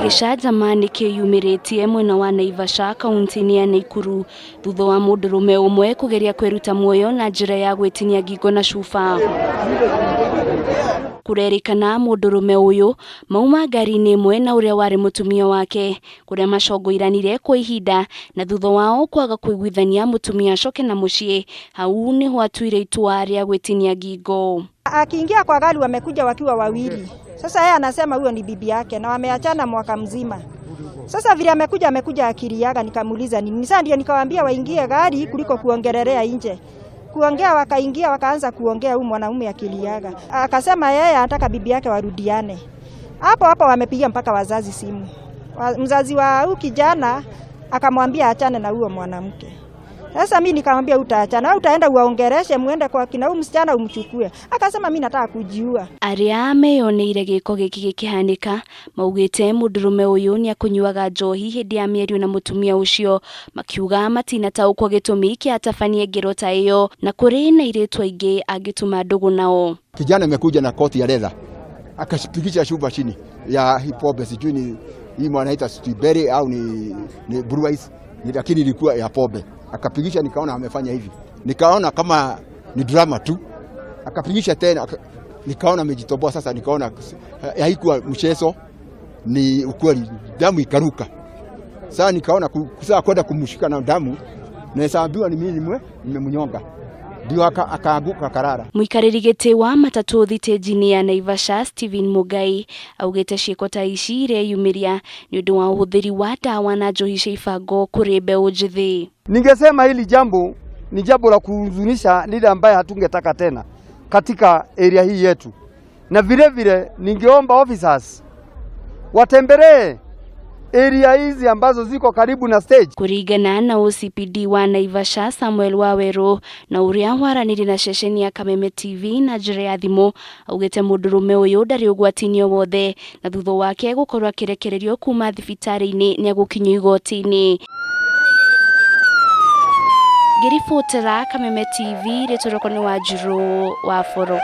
Gĩcanjama nĩ kĩyumĩrĩtie mwena wa Naivasha kaunti-inĩ ya Naikuru thutha wa mũndũrũme ũmwe kũgeria kwĩruta muoyo na njĩra ya gwĩtinia ngingo na cuba. Kũrerĩkana mũndũrũme ũyũ mauma ngari-inĩ ĩmwe na ũrĩa warĩ mũtumia wake kũrĩa macongoiranire kwa ihinda na thutha wao kwaga kũiguithania mũtumia acoke na mũciĩ hau nĩho atuire itua rĩa gwĩtinia ngingo. Akiingia kwa gari wamekuja wakiwa wawili. Sasa yeye anasema huyo ni bibi yake na wameachana mwaka mzima. Sasa vile amekuja akiliaga, nikamuuliza nini. Sasa ndio nikawaambia waingie gari kuliko kuongelelea nje. Kuongea wakaingia wakaanza kuongea, huyu mwanaume akiliaga. Akasema yeye anataka bibi yake warudiane. Hapo hapo wamepiga mpaka wazazi simu. Mzazi wa huyu kijana akamwambia achane na huyo mwanamke. Sasa mimi nikamwambia utaachana au utaenda uwaongereshe muende kwa kina huyu msichana umchukue. Akasema mimi nataka kujiua. Arĩa meyoneire gĩko gĩkĩ gĩkĩhanĩka maugĩte mũndũrũme ũyũ nĩakũnyuaga njohi hĩndĩ ya mĩario na mũtumia ũcio, makiuga matinataũkwo gĩtũmi kĩa atabanie ngero ta ĩyo na kũrĩ na airĩtu aingĩ angĩtuma ndũgũ nao. Kijana amekuja na koti ya leather akapigisha chupa chini ya pombe, sijui ni hii mwanaita strawberry au ni blue ice, lakini ilikuwa ya pombe. Akapigisha, nikaona amefanya hivi, nikaona kama ni drama tu. Akapigisha tena, nikaona amejitoboa. Sasa nikaona haikuwa mchezo, ni ukweli, damu ikaruka. Sasa nikaona sasa kwenda kumshika na damu, naweza ambiwa ni mimi nimemnyonga, ndio akaanguka akarara. Mũikarĩri gĩtĩ wa matatũ thitĩnji-inĩ ya Naivasha Stephen Mugai augĩte ciĩko ta ici ireyumĩria nĩ ũndũ wa ũhũthĩri wa ndawa na njohi cia ibango kũrĩ mbeũ njĩthĩ. Ningesema hili jambo ni jambo la kuhuzunisha, lile ambaye hatungetaka tena katika area hii yetu, na vile vile ningeomba officers watembelee area hizi ambazo ziko karibu na stage. Kũringana na OCPD wa Naivasha Samuel Waweru na ũrĩa waranĩrie na ceceni ya Kameme TV na njĩra ya thimũ augĩte mũndũrũme ũyũ ndarĩ ũgwati-inĩ o wothe na thutha wake gũkorwo akĩrekererio kuma thibitarĩ-inĩ nĩegũkinyio igoti-inĩ. Ngĩribotera Kameme TV rĩtwa rĩakwa nĩ Wanjirũ wa Boro.